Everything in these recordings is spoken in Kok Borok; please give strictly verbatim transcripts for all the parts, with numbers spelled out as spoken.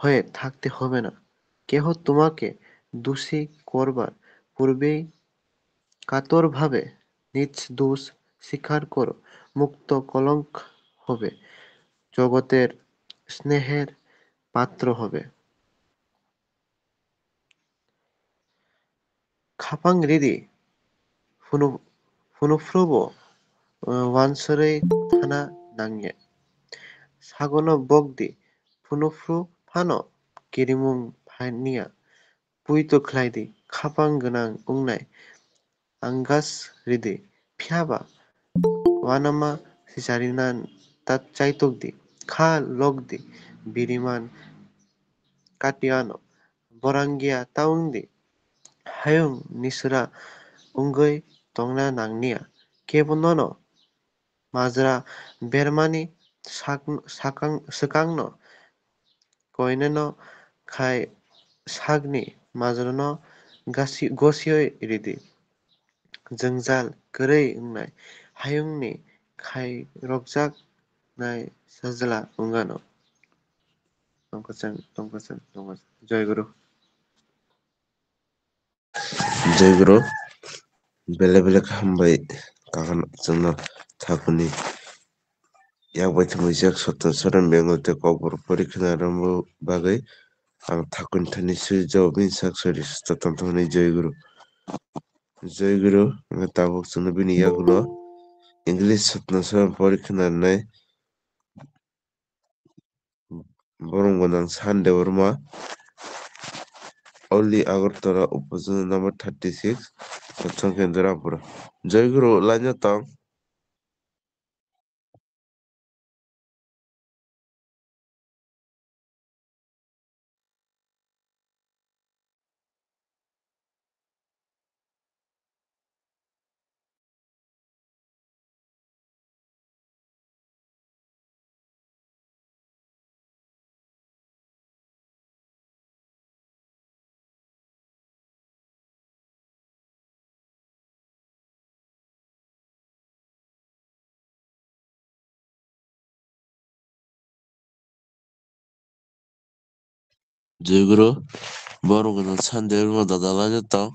হয়ে থাকতে হবে না। কেহ তোমাকে দোষী করবার পূর্বেই কাতরভাবে নিজ দোষ স্বীকার করো, মুক্ত কলঙ্ক হবে, জগতের স্নেহের পাত্র হবে। Khapang ridi, phunu-, phunuphurubo, uh, wansarwi thana nangya. Sagono bokdi, phunuphurubo phano kirimung phaniya. Puito khlaidi, khapang gwnang wngnai, angas ridi, phiyaba uanama sicharina ta chaitokdi, kha lokdi, biriman katiano borangya ta wngdi, hayung nisra wngwi tongna nangniya, kebo nono majra bermani sak-, sakang-, swkangno koineno khai sakni majrano gasi-, gosioi ridi. Jwngjal kwrwi wngnai hayungni khairokjaknai sajla wngano. Tongkwchwng, tongkwchwng, tongkwchwng. Jai Guru. Jai Guru, belai belai khe hambai kakan chwngno thakuni yak bai thumui jak soton soton bengo tei kokborok pori khna rombo bagwi ang thakuni thani swi jawabni sak sori soton thani Jai Guru. Jai Guru, ang tabuk chwngno bini yagulo English soton soton pori khna rwnai. Borok gwnang San Debbarma, Oli Agartala, opposition number thirty-six, Kochong Kendra Ampura. Jai Guru, line o tong. Jai Guru, borok gwnang San Debbarma dada line o tong.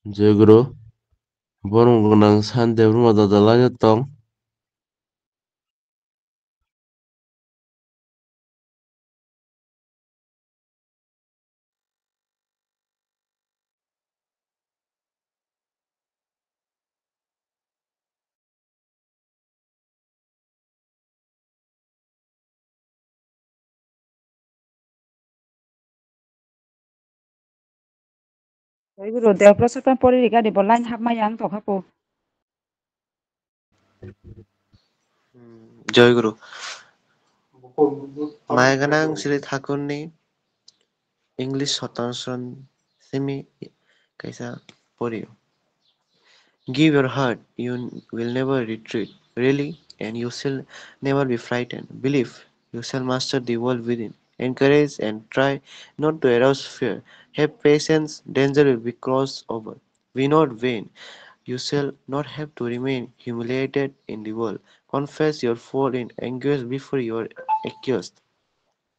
Jai Guru, borok gwnang San Debbarma dada line o tong. Jai Guru, Deoprosad pori rigadi bo line hapmaya wng tongkha po. Jai Guru. Mai gwnang Sri Thakurni English soton soton simi kaisa porio. Give your heart, you will never retreat, really, and you shall never be frightened. Believe, you shall master the world within. Encourage and try not to arouse fear. Have patience, danger will be crossed over. Be not vain. You shall not have to remain humiliated in the world. Confess your fault in anguish before your accused.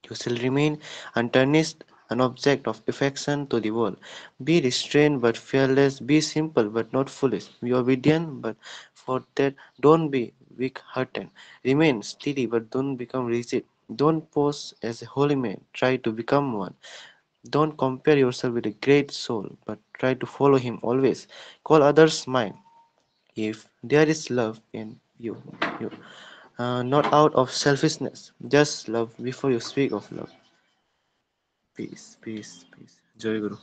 You shall remain untarnished, an object of affection to the world. Be restrained but fearless, be simple but not foolish, be obedient but for that don't be weak hearted. Remain steady but don't become rigid. Don't pose as a holy man, try to become one. Don't compare yourself with a great soul, but try to follow him always. Call others mine if there is love in you. You, uh, not out of selfishness, just love before you speak of love. Peace, peace, peace. Joy Guru.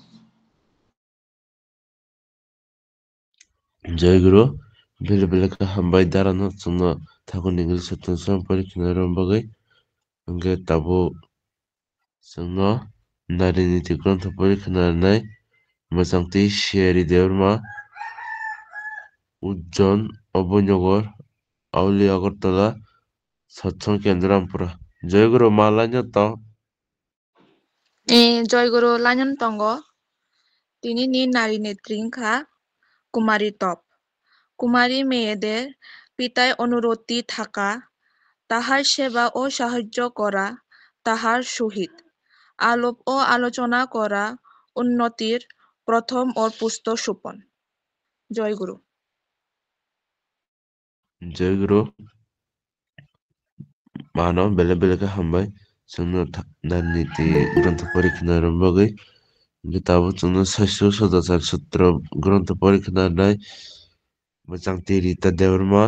Joy Guru, bile bile khe hambai dara no chwngno thakur ni English sotton sam pori khna rom bagwi. Hwnkhe tabuk chwngno nari niti grontho pori khna rwnai mwchang twi Siyari Debbarma, Ujjon, Abhoynagar, Auli Agartala, Satsang Kendra Rampura. Joy Guru, ma line o tong. Eh, Joy Guru, line o tongo. Tini ni nari netri wngkha Kumari Top. Kumari মেয়েদের পিতায় অনুরোধটি থাকা, তাহার সেবা ও সাহায্য করা, তাহার সহিত আলাপ ও আলোচনা করা উন্নতির প্রথম ও পুষ্ট সোপান। জয় গুরু। Joy Guru. Mano bele bele khe hambai. Chwngno tha-, nari niti grontho pori khna rom bagwi. Hwnkhe tabuk chwngno Saisu Sadachar Sutro grontho pori khna rwnai. Mwchang twi Rita Debbarma.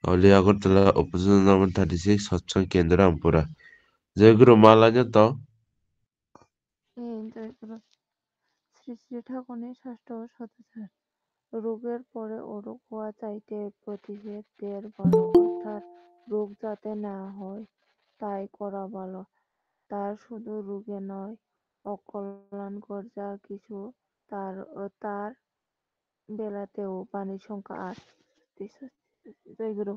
Auli Agartala opposition number thirty six, Satsang Kendra Rampura. Joy Guru, ma line o tong. এই জয়গুরু। শ্রী শ্রী ঠাকুরনি ষষ্ঠ শতচার। রোগের পরে অরোগ হওয়া চাইতে প্রতিষেধ দের ভালো, অর্থাৎ রোগ যাতে না হয় তাই করা ভালো। তার শুধু রোগে নয়, অকল্যাণকর যা কিছু তার, তার বেলাতেও পানি সংখ্যা আট। জয় গুরু।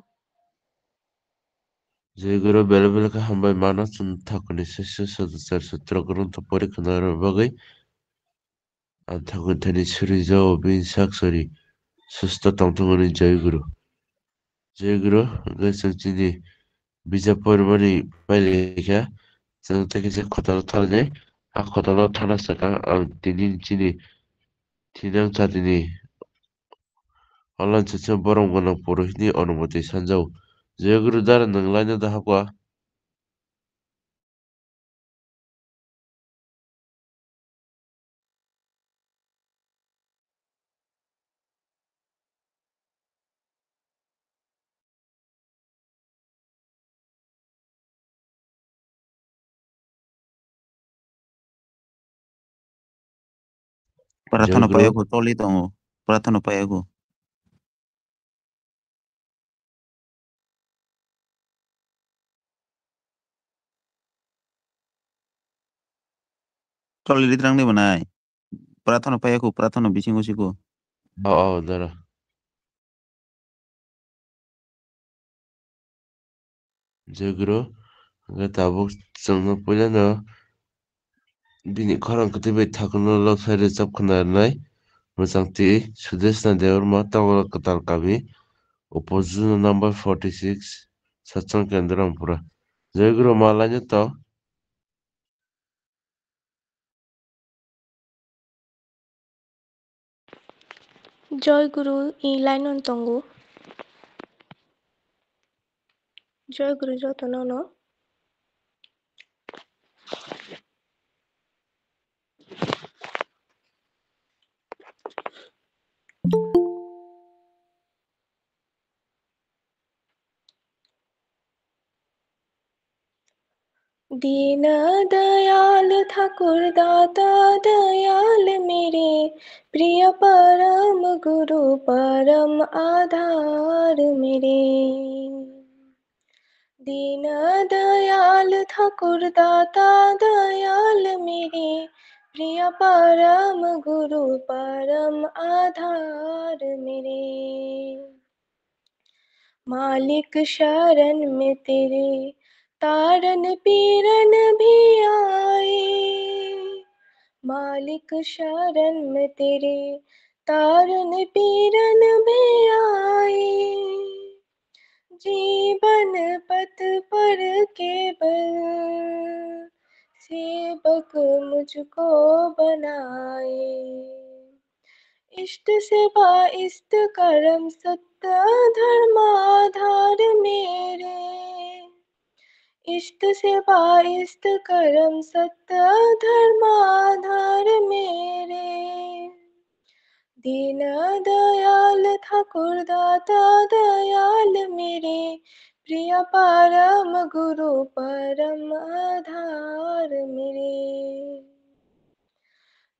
Joy Guru, bele bele khe hambai mano chwng thakurni Saisu Sadachar Sutro grontho pori khna rw bagwi. Ang thakur thani suri jao bini sak sori susto tongthung hwnwi Joy Guru. Joy Guru, hwnkhe chwng chini bijap porimani pailai kha, chwng tei kisa khotalo thangnai, a khotalo thana sakha ang tini chini thinang chatini online session borom gwnang purohitni onumoti sanjao. Joy Guru, dara nwng line o da hakwa? Prathana Joy Guru. Paiyago, choli tongo. Prathana paiyago. Choli ritrang ni banai. Prathana paiyago, prathana bisingo siko. Oh, oh, dara. Joy Guru, hwnkhe tabuk chwngno puilano bini khorang kwtwi bai thakurno lok sai rwchap khna rwnai mwchang twi Sudeshna Debbarma, Tongla Kwtal Kami, opposition number forty six, Satsang Kendra Rampura. Joy Guru, ma line o tong. Joy Guru, i line on tongo. Joy Guru joto nono. Deen दयाल ठाकुर दाता दयाल मेरे, प्रिय परम गुरु परम आधार मेरे। दीन दयाल ठाकुर दाता दयाल मेरे, प्रिय परम गुरु परम आधार मेरे। मालिक शरण में तेरे तारन पीरन भी आए। मालिक शरण में तेरे तारन पीरन भी आए। जीवन पथ पर केवल सेवक मुझको बनाए। इष्ट सेवा इष्ट कर्म सत्य धर्म आधार मेरे। इष्ट सेवा इष्ट कर्म सत्य धर्म आधार मेरे। दीन दयाल ठाकुर दाता दयाल मेरे, प्रिय परम गुरु परम आधार मेरे।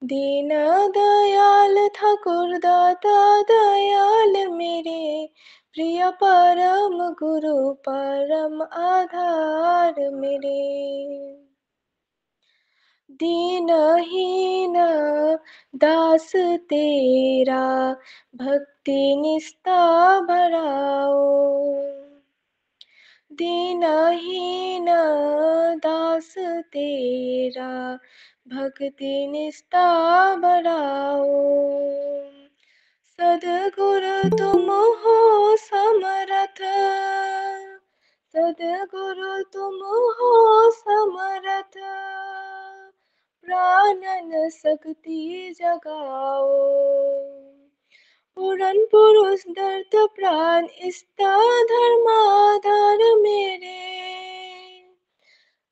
दीन दयाल ठाकुर दाता दयाल मेरे, प्रिय परम गुरु परम आधार मेरे। दीनहीन दास तेरा भक्ति निष्ठा बढ़ाओ। दीनहीन दास तेरा भक्ति निष्ठा बढ़ाओ। सदगुरु तुम हो समरथ, सदगुरु तुम हो समरथ, प्राणन शक्ति जगाओ। पूर्ण पुरुष दर्द प्राण इष्ट धर्म आधार मेरे।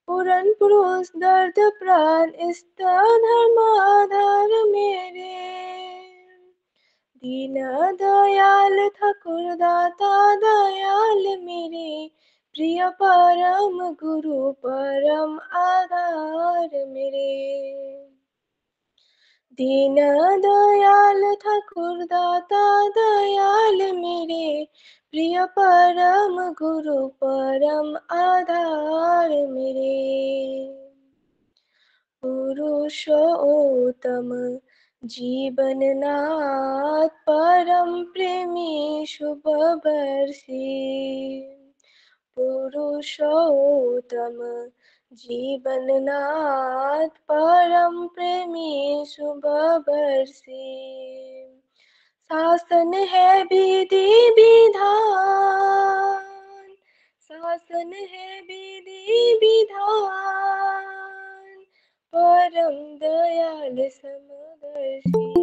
पूर्ण पुरुष दर्द प्राण इष्ट धर्म आधार मेरे। दीन दयाल ठाकुर दाता दयाल मेरे, प्रिय परम गुरु परम आधार मेरे। दीन दयाल ठाकुर दाता दयाल मेरे, प्रिय परम गुरु परम आधार मेरे। पुरुषोत्तम जीवननाथ परम प्रेमी शुभ वर्षी। पुरुषोत्तम जीवननाथ परम प्रेमी शुभ वर्षी। शासन है विधि विधान, शासन है विधि विधान, परम दयाल समदर्शी।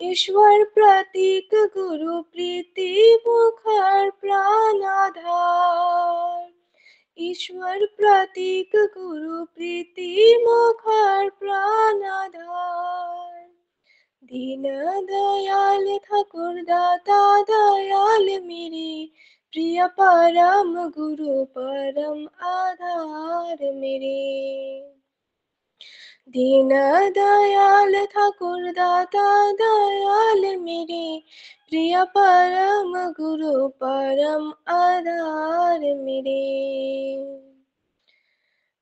ईश्वर प्रतीक गुरु प्रीति मुखर प्राण आधार। ईश्वर प्रतीक गुरु प्रीति मुखर प्राण आधार। दीन दयाल ठाकुर दाता दयाल मेरे, प्रिय परम गुरु परम आधार मेरे। दीन दयाल ठाकुर दाता दयाल मेरे, प्रिय परम गुरु परम आधार मेरे।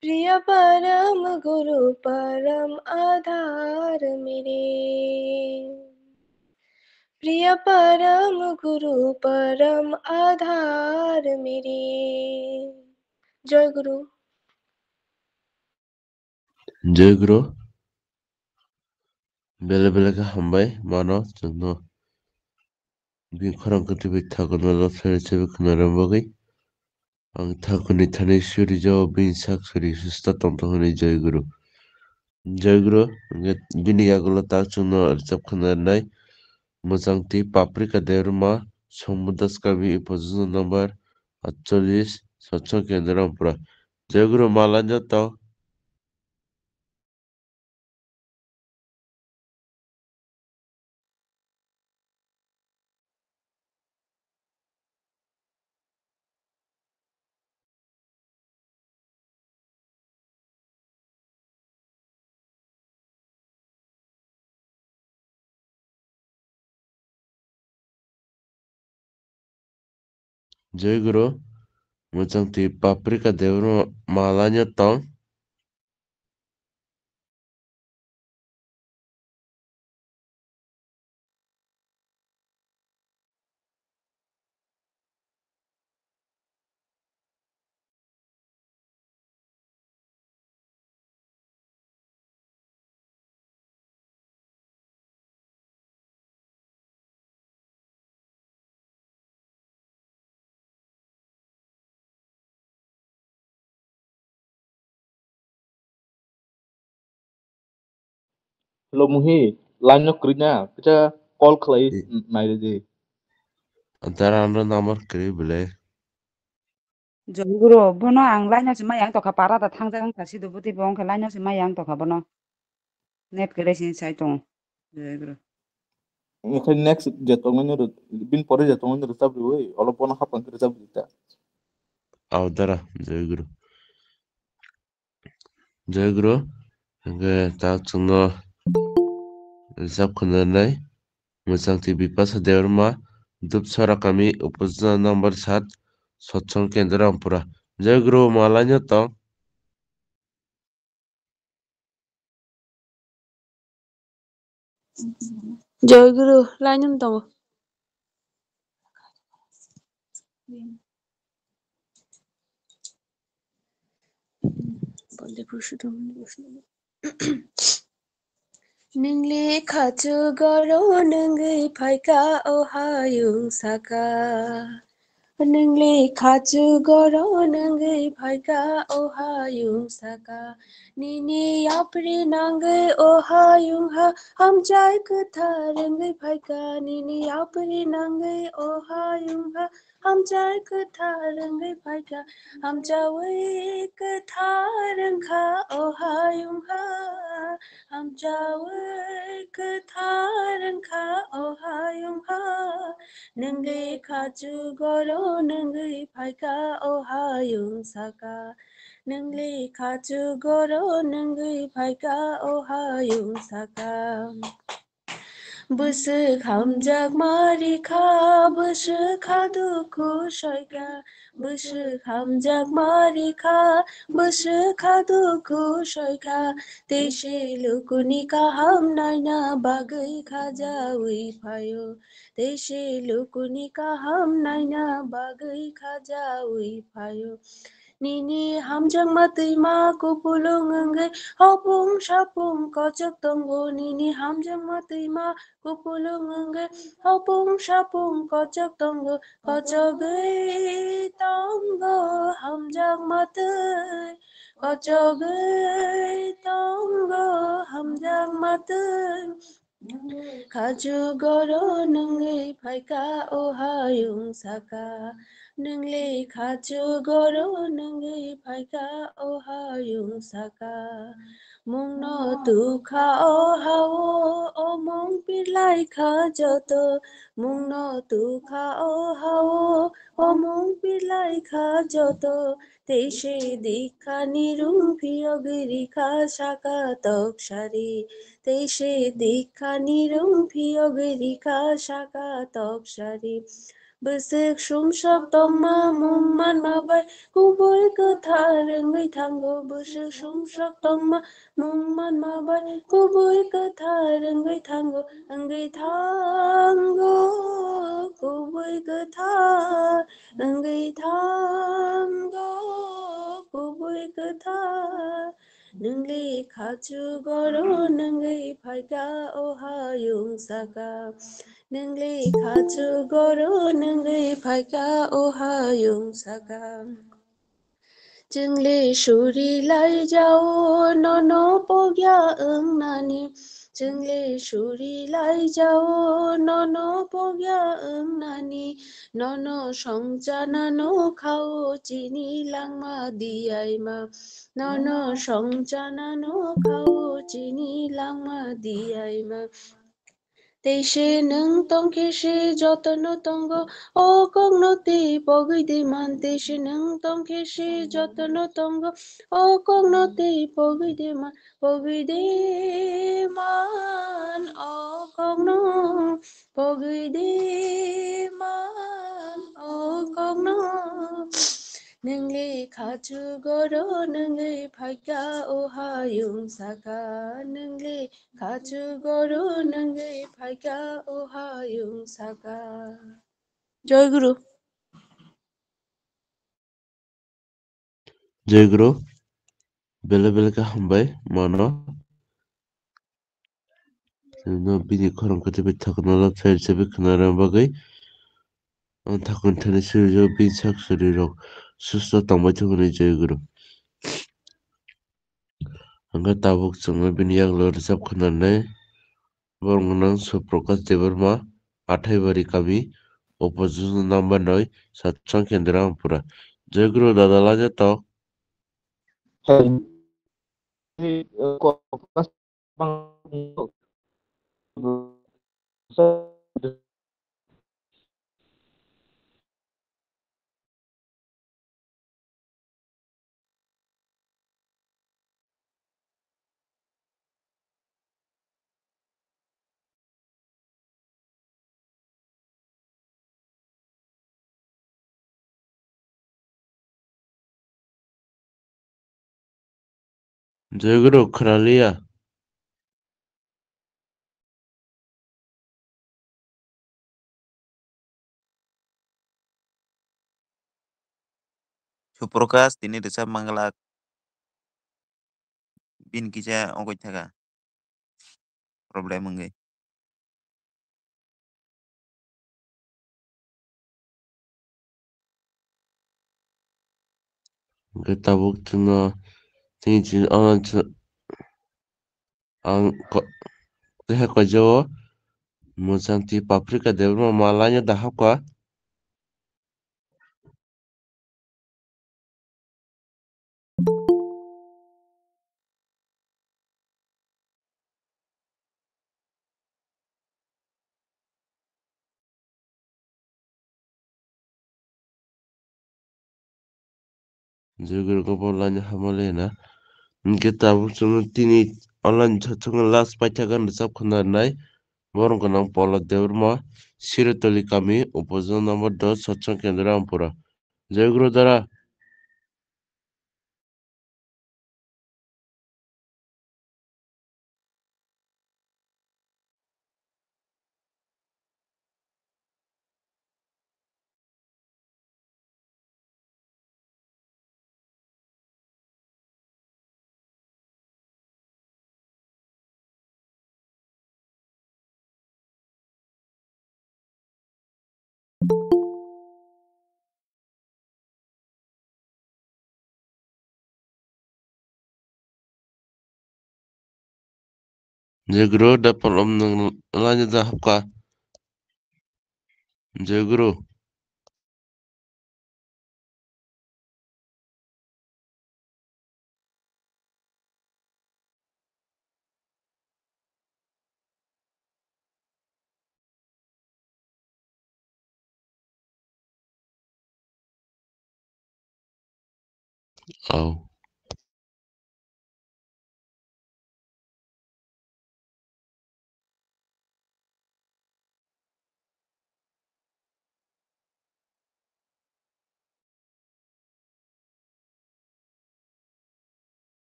प्रिय परम गुरु परम आधार मेरे। प्रिय परम गुरु परम आधार मेरे। जय गुरु। Jai Guru. Bele bele khe hambai mano chwngno. Bini khorang kwtwi bai thakurno lobsai rwchapwi khwnarwna bagwi. Ang thakurni thani suri jao bini sak suri susta tongthok hwnwi Jai Guru. Jai Guru, hwnkhe bini yagulo tak chwngno rwchap khwnarwnai. Mwchang twi Paprika Debbarma, Songmudas Kabi, Ipojuno number atchollis, Satsang Kendra Rampura. Jai Guru, malaino tong. Jai Guru, mwchang twi Paprika Debbarma malaino tong. Hello, Muhi, line no kwrwi na, kisa call khlai I- nai di. Antara ano number kwrwi bwle. Joy Guru, bono ang line o se maya wng tokha, para da thangjak wngkha, sido bwtwi bo wngkha line o se maya wng tokha bono. Net kwrwi sini sai tongo. Joy Guru. Okhai next je tongmani ro-, bin pore je tongmani rwchap rwui, olo bono hapang khe rwchap rwui ta. Aw dara, Joy Guru. Joy Guru, hwnkhe ta chwngno rwchap khwnanai. Mwchang T V Bipasa Debbarma, Dupsara kami, upojila number sat, Satsang Kendra Rampura. Joy Guru, ma line o tong. Joy Guru, line o tongo. Ningli khachu goro nungwi phaika o hayung saka. Ningli khachu goro nungwi phaika o hayung saka. Nini yapri nangwi o hayung ha hamjai kwthar wngwi phaika. Nini yapri nangwi o hayung ha hamjai kwthar wngwi phaika, hamjaui kwthar wngkha o hayung ha, hamjaui kwthar wngkha o hayung ha. Nungwi khachu goro nungwi phaika o hayung saka, nungwi khachu goro nungwi phaika o hayung saka. Bwswk hamjakma rikha, bwswk kha dukhu soikha. Bwswk hamjakma rikha, bwswk kha dukhu soikha. Tei se lukuni kaham naina bagwi khajaui phaio. Tei se lukuni kaham naina bagwi khajaui phaio. Nini hamjakma twima kupulung wngwi hopung sapung kochok tongo. Nini hamjakma twima kupulung wngwi hopung sapung kochok tongo. Kochogwi tongo hamjakma twi, kochogwi tongo hamjakma twi. Khachu goro nungwi phaika o hayung saka. Nungli khachu goro nungwi phaika o hayung saka. Mungno tukha o hao, o mung pirlai kha joto. Mungno tukha o hao, o mung pirlai kha joto. Tei se dikha ni rung phiyogwi rikha saka tok sari. Tei se dikha ni rung phiyogwi rikha saka tok sari. Bwswk sumsok tongma mung manma bai kubui kwthar wngwi thango. Bwswk sumsok tongma mung manma bai kubui kwthar wngwi thango. Wngwi thango kubui kwthar, wngwi thango kubui kwthar. Nungli khachu goro nungwi phaika o hayung saka. Nungli khachu goro nungwi phaika o hayung saka. Chwngli suri lai jao nono pogya wngnani. Chwngli suri lai jao nono pogya wngnani. Nono songchana no khao chini langma diyaima. Nono songchana no khao chini langma diyaima. Tei se nwng tong khe se jotono tongo, o kokno tei pogwi de man. Tei se nwng tong khe se jotono tongo, o kokno tei pogwi de man. Pogwi de man, o kokno pogwi de man, o kokno. Nungli khachu goro nungwi phaika o hayung saka. Nungli khachu goro nungwi phaika o hayung saka. Joy Guru. Joy Guru. Bele bele khe hambai mano. No bini khorang khe tei thakna la pher se bi khna rw bagwi. Ang thakun thani suri rw bini sak suri rok susto tongbai thung hwnwi Joy Guru. Hwnkhe tabuk chwngno bini yaklo rwchap khwnanai. Borok nang Suprokash Debbarma, Athaibari kami, opposition number noi, Satsang Kendra Rampura. Jai Guru dada, laja tok. Jai Guru, khwnaliya. Suprokash tini rwchap manglak. Bini kisa ongoi thaka. Problem wngwi. Hwnkhe tabuk chwngno tini chini online ang ko-, tei hai koijao mwchang twi paprika debma malaino dahapkha. Jogir gopal laini hamali hina. Hingke tabuk chwngno tini online sathokno last paithak gana rwchap khwnarnai. Borok gwnang Polok Debbarma, Sirotoli kami, upojona number dos, Satsang Kendra, Ampura. Jai Guru Dara. Jai Guru, da palom nang lanya da hapka. Jai Guru. Au.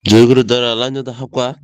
Jai Guru Dara, laino da hapka.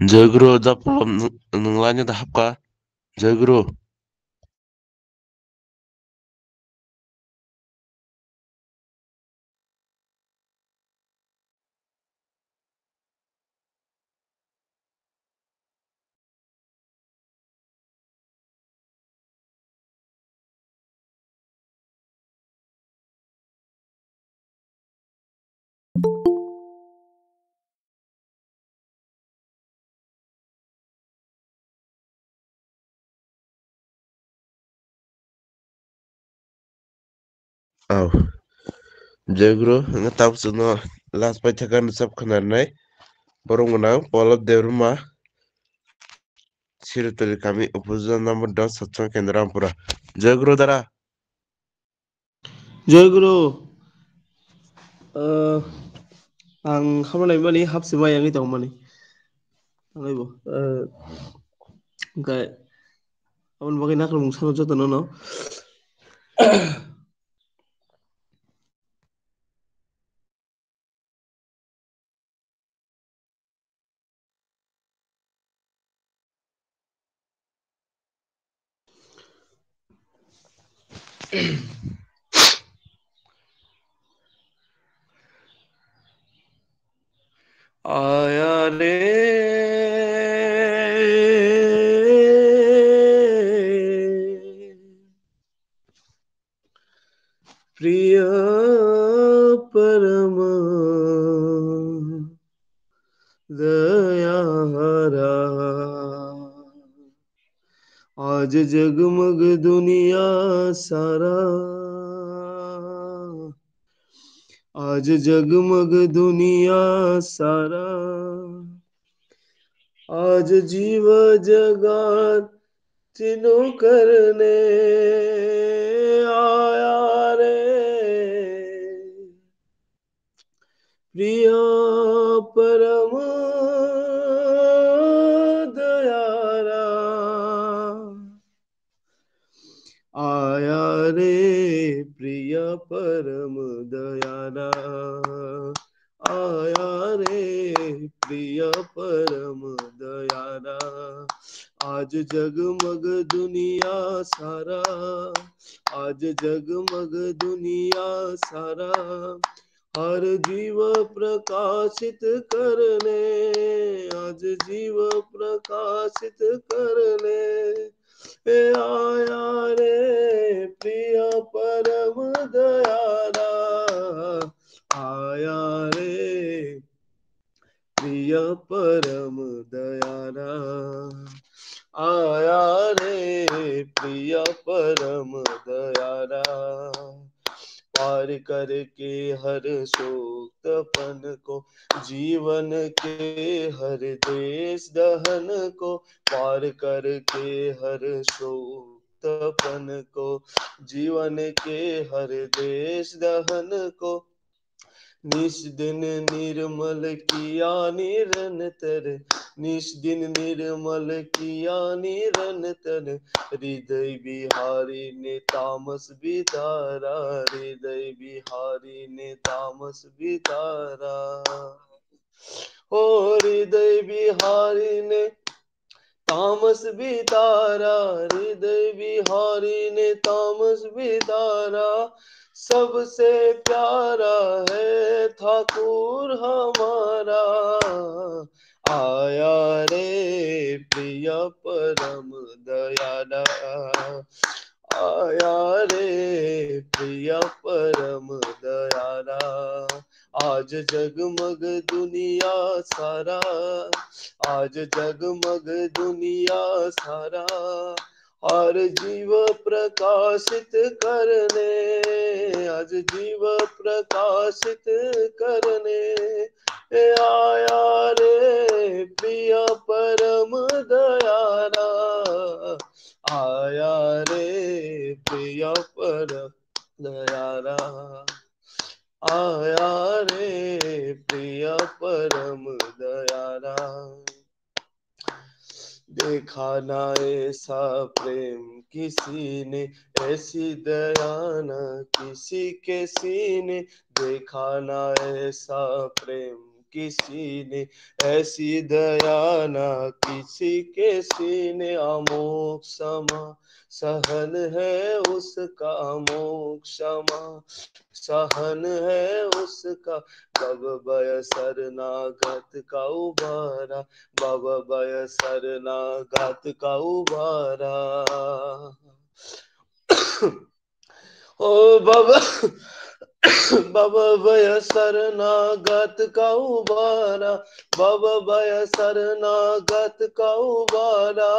Jai Guru, da palom nung-, nunglaini da hapka. Jai Guru. Au. Jai Guru, hwnkhai tabuk chwngno last paithakgani chap khwnarnai. Borok gwnang Polab Debbarma, Sirotoli kami, opposition number dos, Satsang Kendra, Rampura. Jai Guru dara. Jai Guru. Ah, ang hamna naimani hapsi mai yangwi tongmani. Tangwi bo. Ah, hwnkhe aboni bagwi nakhwlwng mung sano jotono no. Aya re priya param dayara, aaj jagmag duniya sara, aaj jagmag duniya sara, aaj jeev jagat tino karne aaya re. Priya param dayara, aaya re priya param dayara, aaya re priya param dayara. Aaj jagmag duniya sara, aaj jagmag duniya sara, हर जीव प्रकाशित करने, आज जीव प्रकाशित करने, ए आया रे प्रिय परम दयारा, आया रे प्रिय परम दयारा, आया रे प्रिय परम दयारा। पार करके हर शोक तपन को, जीवन के हर द्वेष दहन को, पार करके हर शोक तपन को, जीवन के हर द्वेष दहन को, निज दिन निर्मल किया निरंतर, निज दिन निर्मल किया निरंतर, हृदय बिहारी ने तामस बितारा, हृदय बिहारी ने तामस बितारा। ओ हृदय बिहारी ने तामस बितारा, हृदय बिहारी ने तामस बितारा, सबसे प्यारा है ठाकुर हमारा। आया रे प्रिय परम दयारा, आया रे प्रिय परम दयारा। आज जगमग दुनिया सारा, आज जगमग दुनिया सारा, हर जीव प्रकाशित करने, आज जीव प्रकाशित करने, ए आया रे प्रिय परम दयारा, आया रे प्रिय परम दयारा, आया रे प्रिय परम दयारा। देखा ना ऐसा प्रेम किसी ने, ऐसी दया ना किसी के सीने। देखा ना ऐसा प्रेम किसी ने, ऐसी दया ना किसी के सीने। अमोघ क्षमा सहन है उसका, अमोघ क्षमा सहन है उसका। बाबा भय शरणागत का उबारा, बाबा भय शरणागत का उबारा। ओ बाबा, बाबा भय शरणागत का उबारा, बाबा भय शरणागत का उबारा।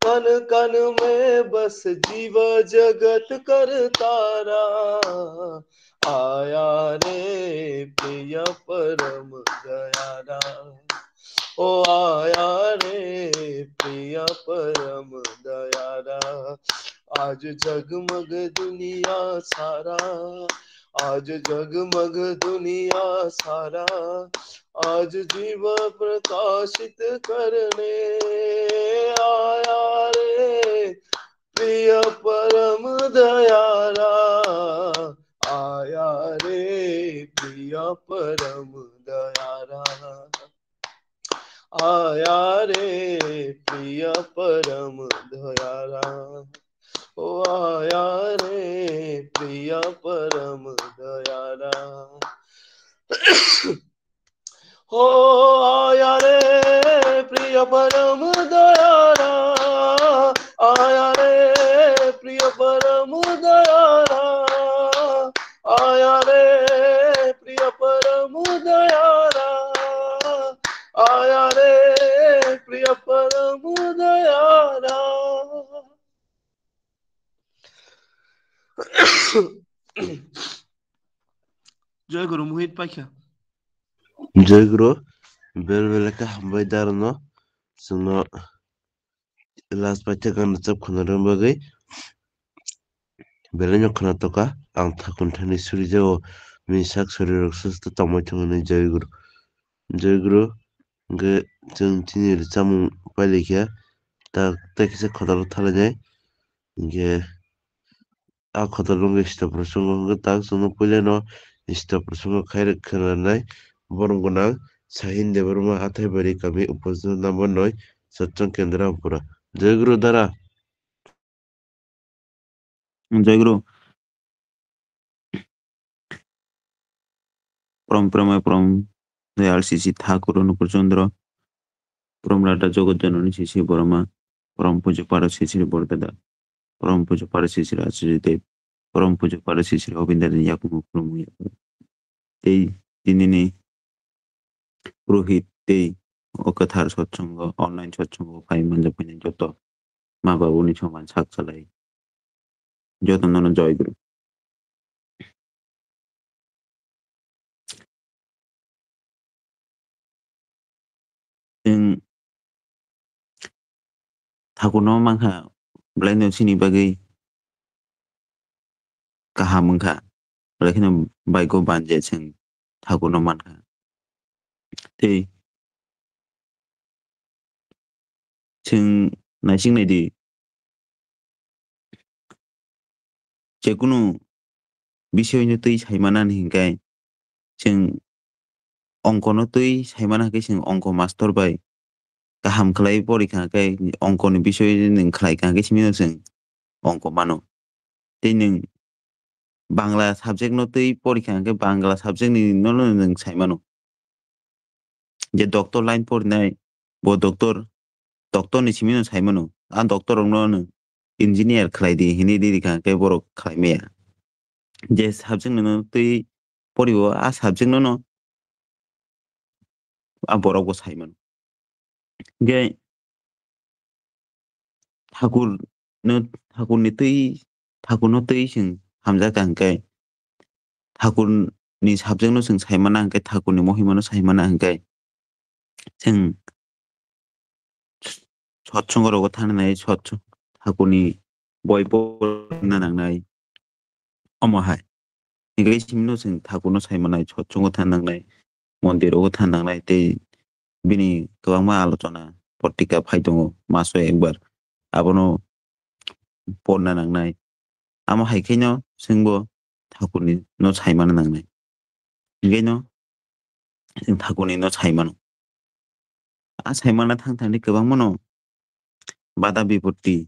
कण कण में बस जीव जगत करता रहा। आया रे प्रिय परम दयारा, ओ आया रे प्रिय परम दयारा। आज जगमग दुनिया सारा, आज जगमग दुनिया सारा, आज जीव प्रकाशित करने आया रे प्रिय परम दयारा। आया रे प्रिय परम दयारा। आया रे प्रिय परम दयारा, ओ आया रे प्रिय परम दयारा। हो आया रे प्रिय परम दयारा, आया रे प्रिय परम दयारा, आया रे प्रिय परम दयारा, आया रे प्रिय परम Dayara. Joy Guru, Mohit Paikha. Joy Guru, bel bel khe hambai darano, chwngno last paithak ang rwchap khwna rwna bagwi. Belai no khwna toka, ang thakun thani suri jago, bini sak suri rok susto tongmai thung hwnwi Joy Guru. Joy Guru, hwnkhe chwng chini rwchapmung pailai khe, tak tei kisa khotoro thalainai, hwnkhe a khotoro wngkhe Istoprosongo, hwnkhe tak chwngno puilano Istoprosongo khairok khwnanai, borok gwnang Sahin Debbarma, Athaibari kami, upojila number noi, Satsang Kendra, Ampura. Joy Guru dara. Joy Guru. Prom promai prom Dayal Sisi Thakur Nupur Chandra. Prom Radha Jagat Janani Sisi Borma. Prom Puja Para Sisi Bordada. Prom Puja Para Sisi Rajri Dev. Prom Puja Para Sisi Obinda Yakubu Prom. Tei tinini Purohit tei o kwthar satsongo, online satsongo phai manjak phai joto ma babuni soman sak salai. Joto nono joy guru. Chwng thakurno mankha, belai no chini bagwi kaham wngkha, belai kheno baigo banje chwng thakurno mankha. Tei chwng naising naidi, jekunu bisoino twi saimanani hinkhe chwng ongkono twi saimana hinkhe chwng ongko mastor bai kaham khlai porikha hinkhe ongkoni bisoi nwng khlaikha hinkhe simino chwng ongko mano. Tei nwng Bangla subject no twi porikha hinkhe Bangla subject ni no, no nwng saimano. Je doctor line porinai, bo doctor, doctor ni simi no saimano. A doctor rok no nwng engineer khlai di hinwi di rikha hinkhe borok khlai maya. Je subject no, no twi poriwo, a subject no, no a borok bo saimano. Hinkhe thakur no, thakur ni twi, thakur no twi chwng hamjak ka hinkhe, thakur ni subject no chwng saimana hinkhe, thakur ni mohima no saimana hinkhe, chwng sotsongo rogo thangnai, sotsong thakur ni boi porna nangnai. Omo hai. Hinkhe simino chwng thakurno saimanai, sotsongo thang nangnai, mondirogo thang nangnai, tei bini kwbangma alochona potrika phai tongo maso ekbar. Abono porna nangnai. Amo hai kheno chwngbo thakurni no saimana nangnai. Hinkhe no chwng thakurni no saimano. A saimana thang thangni kwbangmano bada bipoti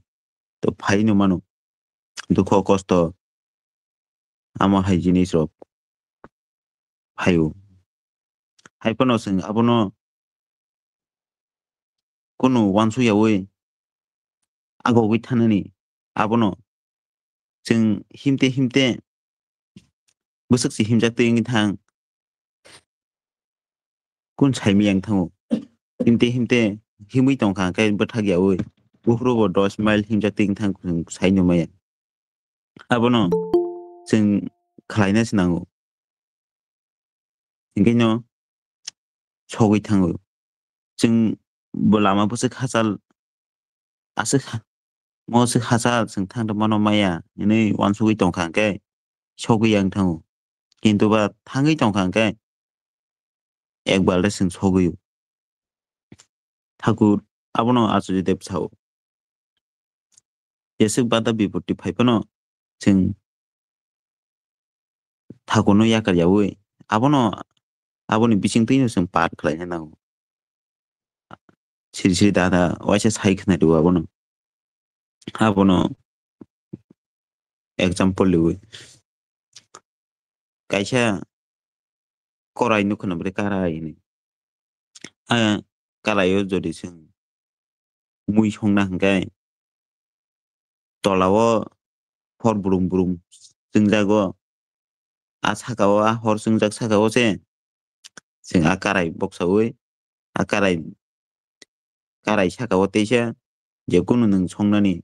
to phaino mano, dukho kosto, amo hai jinis rok phaio. Hai phano chwng abono kunu uansuk yaui agogwi thanani, abono chwng himte himte bwswk se himjak twi wngwi thang. Kun saimiyang thango. Himte himte himwi tongkha, khe bwthak yaui Buphuru bo dos mile himjak twi wngthang chwng sai nung maya. Abono chwng khlaina se nango. Hinkhe no sogwi thango. Chwng bo lama bwswk hachal aswk ha-, mo swk hachal chwng thangtongmano maya hinwi uansugwi tongkha hinkhe sogwi yang thango. Kintu ba thangwi tongkha hinkhe ekbar le chwng sogwi-o. Thakur abono Acharyadeva sao. Jeswk bada bipatti phai phano chwng Thakurno yakar yaui abono, aboni bisingtwino chwng par khlaina nango. Siri siri dada waisa sai khna rwo abono. Abono example riui. Kaisa korai nukha na bwrwi karai hinwi. A karaio jodi chwng mui songna hwnkhe tolao hor brum brum chwngjago. A sakao, a hor chwngjak sakao se chwng a karai boksaui, a karai, karai sakao teisa je kunu nwng songnani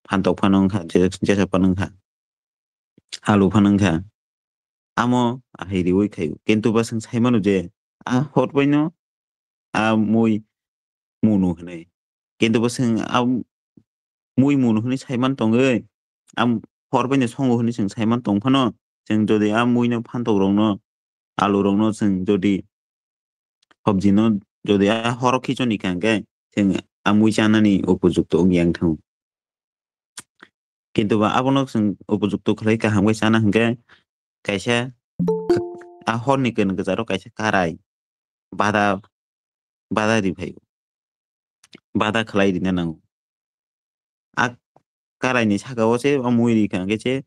phantok phano wngkha, je-, jesa phano wngkha, alu phano wngkha. Amo ahai riui khaio. Kintu ba chwng sai mano je a hor baino a mui munu hinwi. Kintu bo chwng a mui munu hinwi saiman tongwi, a hor baino songo hinwi chwng saiman tong phano, chwng jodi a muino phantok rokno, alu rokno chwng jodi sabji no jodi a horo khichoni kha hwnkhe chwng a mui chanani upojukto wngya wngthango. Kintu ba abono chwng upojukto khlai kaham khe chana hwnkhe kaisa a horni kwnwi kwcharo kaisa karai bada, bada ri phaio. Bada khlai rina nango. A karaini sakao se a mui ri kha hwnkhe se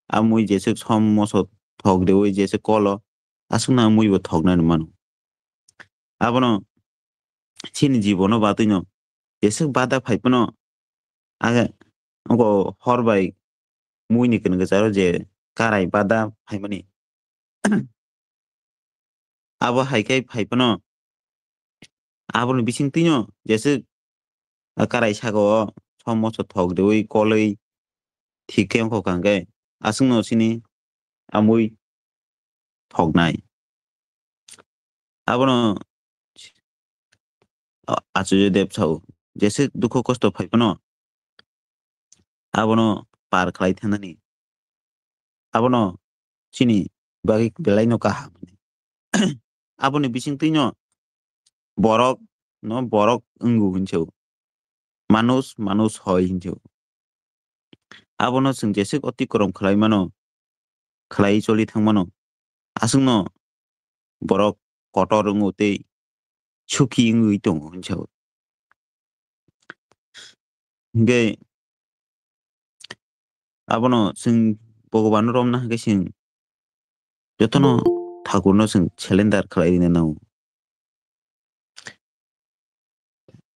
a mui jeswk som moso thok riui jeswk kolo aswkno a mui bo thoknani mano. Abono chini jibono batwino jeswk bada phai phano a oko hor bai muini kwnwi kwcharo je karai bada phaimani. Abo hai khe phai phano aboni bisingtwino jeswk a karai sakao som moso thok riui kolwi thik khe wngkha hwnkhe aswkno chini a mui thoknai. Abono Acharyadeva sao, jeswk dukhu kosto phai phano abono par khlai thanani. Abono chini bagwi belaino kaham. Aboni bisingtwino borok no borok wngo hinwi sao. Manush, manush hoi hinwi sao. Abono chwng jeswk otikrom khlai mano, khlai choli thang mano, aswkno borok kotor wngo tei sukhi wngwi tongo hinwi sao. Hinkhe abono chwng Bhagwan romna hwnkhe chwng jotono Thakurno chwng surrender khlai rina nango.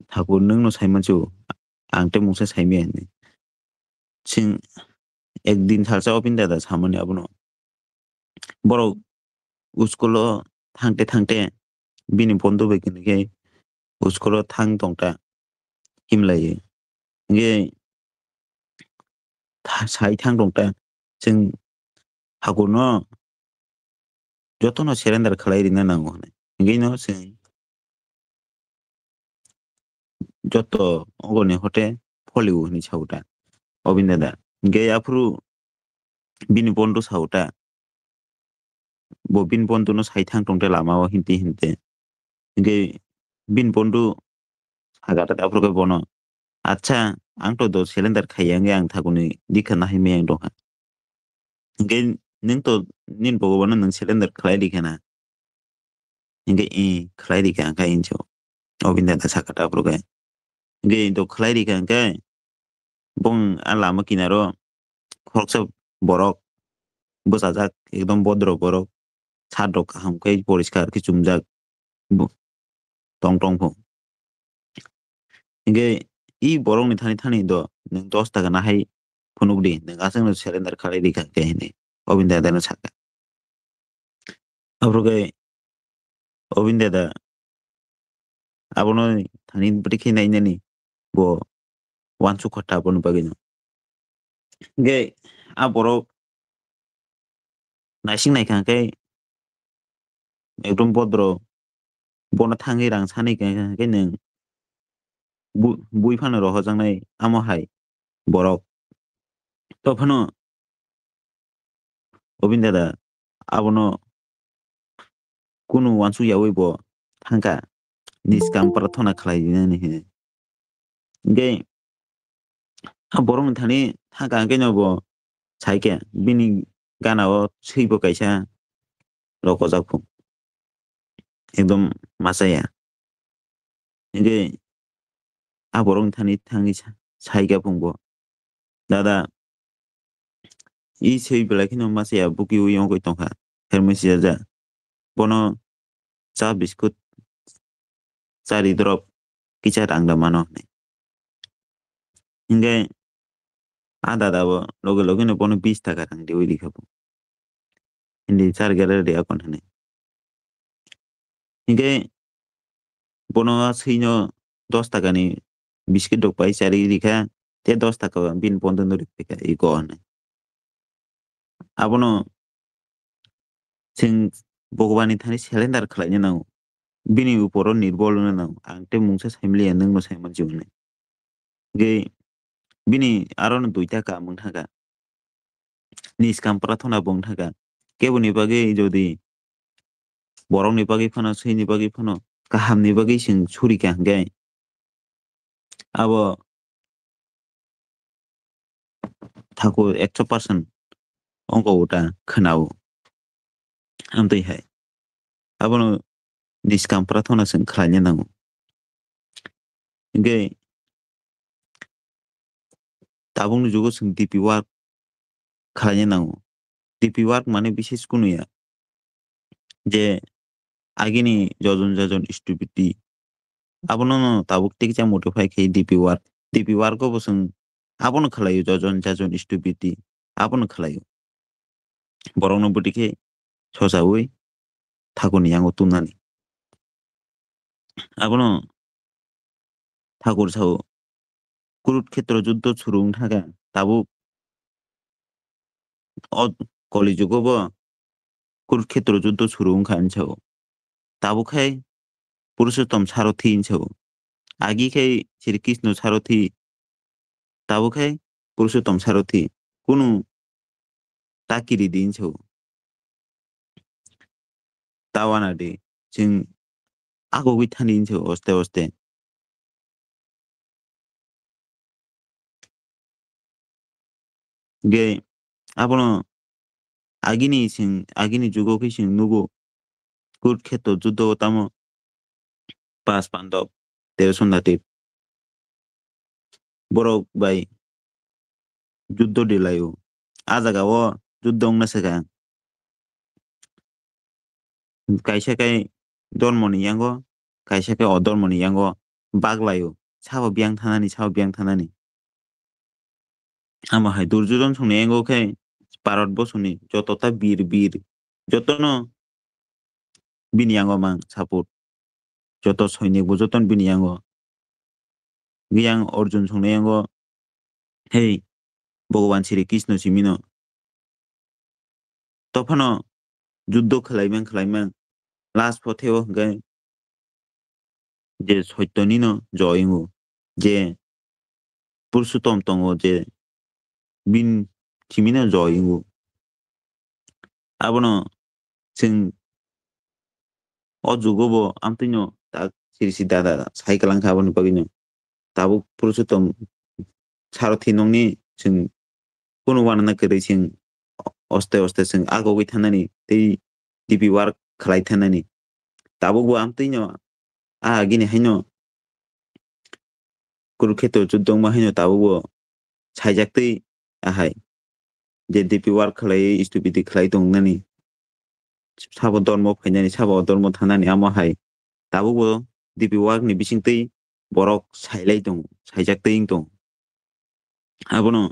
Thakur nwngno sai mansu, ang tei mungsa sai maya hinwi. Chwng ekdin salsa Obin dada samani abono. Borok school o thangte thangte bini bondhu bai kwnwi khe school o thang tong ta himlaiwi. Hinkhe tha-, sai thang tong ta chwng Thakurno jotono surrender khlai rina nango hinwi. Hinkhe no chwng joto ogoni hote pholiu hinwi sao ta Obin dada. Hinkhe aphuru bini bondhu sao ta. Bo bini bondhuno sai thang tong te lama o hinte hinte. Hinkhe bini bondhu sakha ta aphuru khe bono, "Acha, ang to do surrender khaiya, hinkhe ang Thakurni dikha nahai maya wng tongkha. Hinkhe nwng to nini Bhagwano nwng surrender khlai rikha na?" Hinkhe, "Ee, khlai rikha," hinkhe hinwi sao. Obin dada sakha ta aphuru khe. Hinkhe do khlai rikha hinkhe bong a lama kinaro khoroksa borok bwchajak, ekdom bodro borok, shirt rok kaham khe poriskar khe chumjak bo tong tong pho. Hinkhe i borokni thani thani do nwng dos taka nahai phunuk di, nwng aswkno surrender khlai rikha khe hinwi Obin dada no sakha. Aphuru khe Obin dada abono thani bwtwi khe nainani bo uansuk kha ta aboni bagwino. Hingke a borok naising naikha hingke ekdom bodro bono thangwi rang sanwi kha hingke nwng bu-, bui phano rohojaknai amo hai borok. Tophano Obin dada abono kunu uansuk yaui bo thangkha niskam prathona khlai dinani hwnwi. Hingke a borokni thani thangkha hingke no bo saikhe bini gana o swibo kaisa rokojak phung ekdom machaya. Hingke a borokni thani thangwi sa-, saikha phung bo, "Dada, i swi belai kheno machaya bukiui wngwi tongkha, phermwi sijaja. Bono cha biskut chari drop kisa rang da mano," hwnwi. Hingke a dada bo loge loge no bono bis taka rang riui rikha bo. Hindi char gere ria kon hwnwi. Hingke bono a swino dos taka ni biskit rok pai chari rikha, te dos taka bini bondo no rikha iko hwnwi. Abono chwng Bhagwan ni thani surrender khlaina nango. Bini uporo nirbol wngna nango. Ang tei mungsa saimaliya, nwng no saimansi hwnwi. Hingke bini aro no duita kaam wng thangkha. Niskam prathona bo wng thangkha. Keboni bagwi jodi borokni bagwi phano, swini bagwi phano, kahamni bagwi chwng surikha hingke abo thakur ekso percent ongko uta khwnao. Amtwi hai abono niskam prathona chwng khlaina nango. Hingke tabukni jugo chwng D P work khlaina nango. D P work mane bises kunu ya. Je agini jojon jajon stupidity abono no tabuk tiksa modify khai D P work. D P work o bo chwng abono khlaio, jojon jajon stupidity abono khlaio. Borokno bwtwi khe sochaui thakurni yango tubnani. Abono thakur sao, Kurukhetro juddho suru wng thangkha, tabuk o Koli jugo bo Kurukhetro juddho suru wngkha hinwi sao. Tabuk khai Purushottom Sarothi hinwi sao. Agi khai Sri Krishna Sarothi, tabuk khai Purushottom Sarothi. Kunu ta kiri di hinwi sao. Ta wana di. Chwng agogwi thani hinwi sao oste oste. Hingke abono agini chwng, agini jugo khe chwng nugo, Kurukhetro juddho o tamo pas pandab, tero sonnati borok bai juddho di laio. A jaga o juddho wngna swkang. Kaisa khe dhormoni yango, kaisa khe odhormoni yango bak laio. Sabo biyang thanani, sabo biyang thanani. Amo hai Durjodon songni yango khe Bharat borsoni joto ta bir bir, jotono bini yango mang support. Joto soinik bo jotono bini yango. Yang Arjun songni yango, "Hey, Bhagwan Sri Krishna simino." Tophano juddho khlaimang khlaimang last potheo hwnkhe je soitonino joy wngo, je Purushottom tongo je bin simino joy wngo. Abono chwng o jugo bo amtwino tak siri si dada sai kwlangkha aboni bagwino. Tabuk Purushottom Sarothi nokni chwng kunu wanana kwrwi chwng oste oste chwng agogwi thanani tei D P work khlai thanani. Tabuk bo amtwino a agini haino Kurukhetro juddho wngma haino tabukbo saijaktwi ahai. Je D P work khlaiwi stupidity khlai tongnani, sabo dormo phainani, sabo odormo thanani amo hai. Tabukbo D P work ni bisingtwi borok sailai tongo, saijaktwi wng tongo. Abono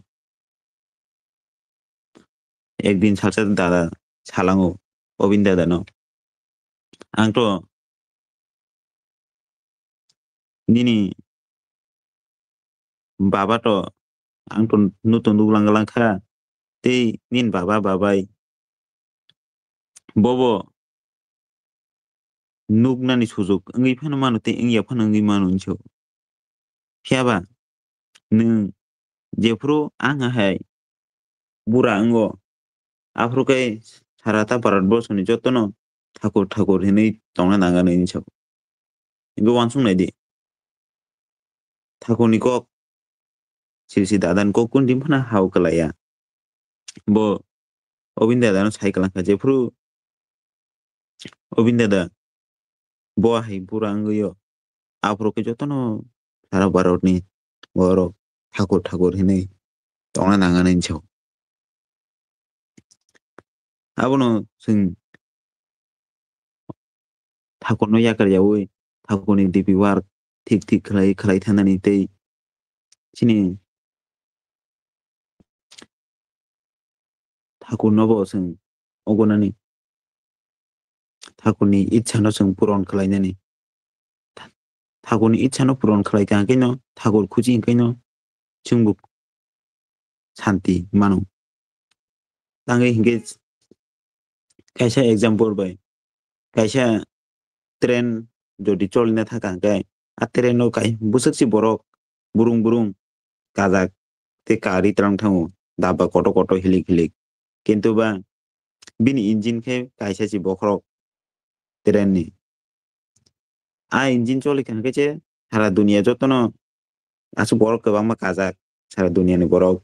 ekdin salsa dada salango, Obin dada no. Ang to nini baba to ang to nuto nuklang lang kha. Tei nini baba babai bobo nuknani sujuk wngwi phano mano tei wngya phano wngwi mano hinwi sao. Phiya ba nwng jephuru ang hai bura wngo, aphuru khe sara ta Bharat borsoni jotono thakur thakur hinwi tongna nanganwi hinwi sao. Hingke uansuk nai di. Thakurni kok, Sri Sri Dadani kok kundin phano hao kwlaiya. Bo Obin Dadano sai kwlangkha, jephuru Obin Dada bo hai bura wngwi o, aphuru khe jotono sara Bharatni borok thakur thakur hinwi tongna nanganwi hinwi sao. Abono chwng thakurno yakar yaui thakurni D P work thik thik khlai khlai thanani tei chini thakurno bo chwng ogonani thakurni ichha no chwng puron khlainani. Thakurni ichha no puron khlai kha hwnkhe no thakur khuchi hwnkhe no chwngbo santi mano. Tangwi hwnkhe kaisa example bai, kaisa train jodi cholina thaka hwnkhe, a train o kai bwswk si borok burung burung kajak tei kari twlang thango, daba kotor kotor hilik hilik. Kintu ba bini engine khe kaisa si bokhorok train ni. A engine choli kha hwnkhe se sara dunia jotono aswk borok kwbangma kajak, sara duniani borok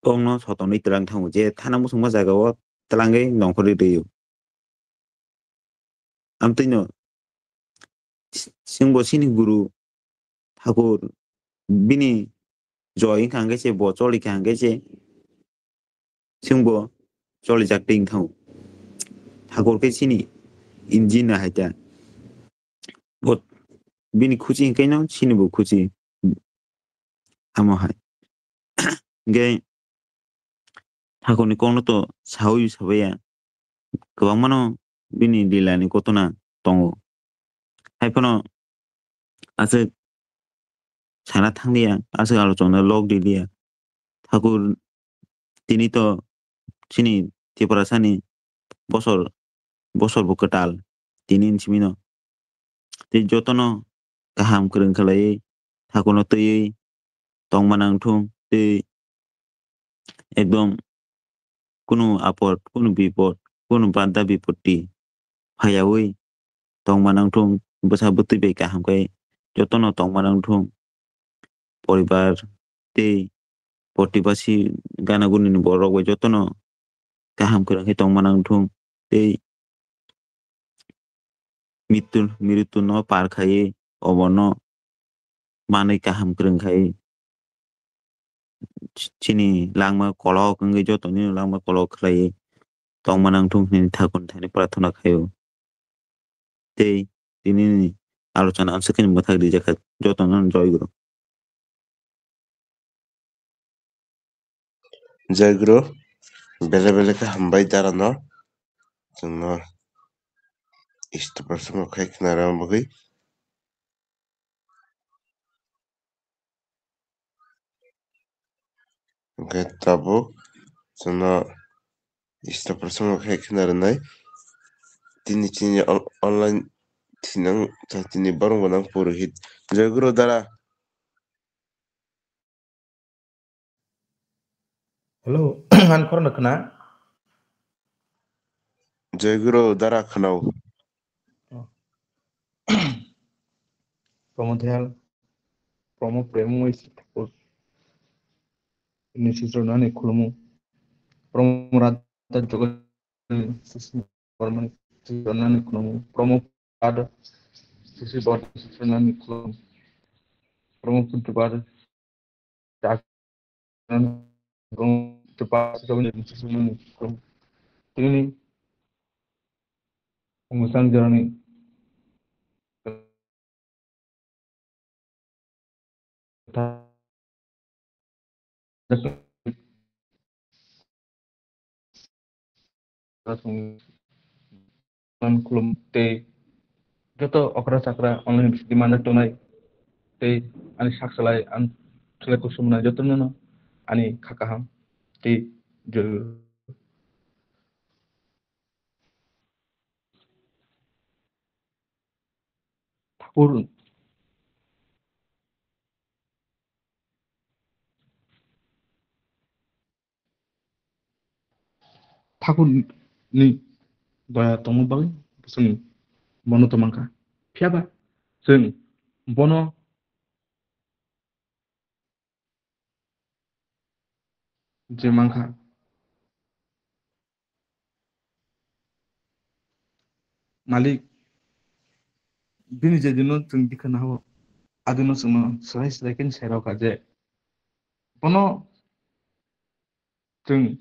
kokno sotonwi twlang thango je thana muchungma jagao twlangwi nongkhorwi rw-o. Amtwino chwngbo chini guru thakur bini joy wngkha hwnkhe se bo choli kha hwnkhe se chwngbo cholijak twi wngthango. Thakur khe chini engine hai ta. Bo bini khuchi hwnkhe no chini bo khuchi. Amo hai. Hwnkhe thakurni kokno to saui sabaiya. Kwbangmano bini lilani kotona tongo. Haiphano aswk sana thanglia, aswk alochona lok dilia. Thakur tini to chini Tiprasani bosor, bosor bo kwtal tini hinwi simino. Tei jotono kaham kwrwng khlaiwi thakurno twiwi tongma nangthung tei ekdom kunu apot, kunu bipot, kunu bada bipoti phaiyawi tongma nangthung, bwsa bwtwi bai kaham khe jotono tongma nangthung. Poribar tei protibasi gana gunini borok bai jotono kaham kwrwng khe tongma nangthung tei mitu, miritu no par khai obono manwi kaham kwrwng khai chini langma kolok wngwi jotoni langma kolok khlai tongma nangthung hinwi thakurni thani prarthana khaio. Tei tinini alochona aswk khe mwthak rijak kha jotono joy guru. Joy guru, bele bele khe hambai dara no. Chwngno istopor swngo khai khna rw bagwi. Hwnkhe tabuk chwngno istopor swngo khai khna rwnai. Tini chini on-, online thinang tini borok gwnang purohit. Joy guru dara. Hello, ang khorokno khna? Joy guru dara khwnao. Promo Dhayal, Promo Premoi Thakur ni sister nani khulumu. Promo Radha Joga ni sister nani khulumu. Promo Pada sister nani khulumu. Promo Putu Pada Tini musang jorani Khulum tei joto okra chakra online bisidi manjak tongnai. tei ani sak salai ang khlai kusumunai jotono no ani kha kaham tei joyo. Thakur Thakurni doya tongma bagwi chwng bono tongmangkha. Phiyaba chwng bono je mankha, Malik, bini je dino chwng dikha naho, adino chwngno swrai swrai khe sai rwkha je bono chwng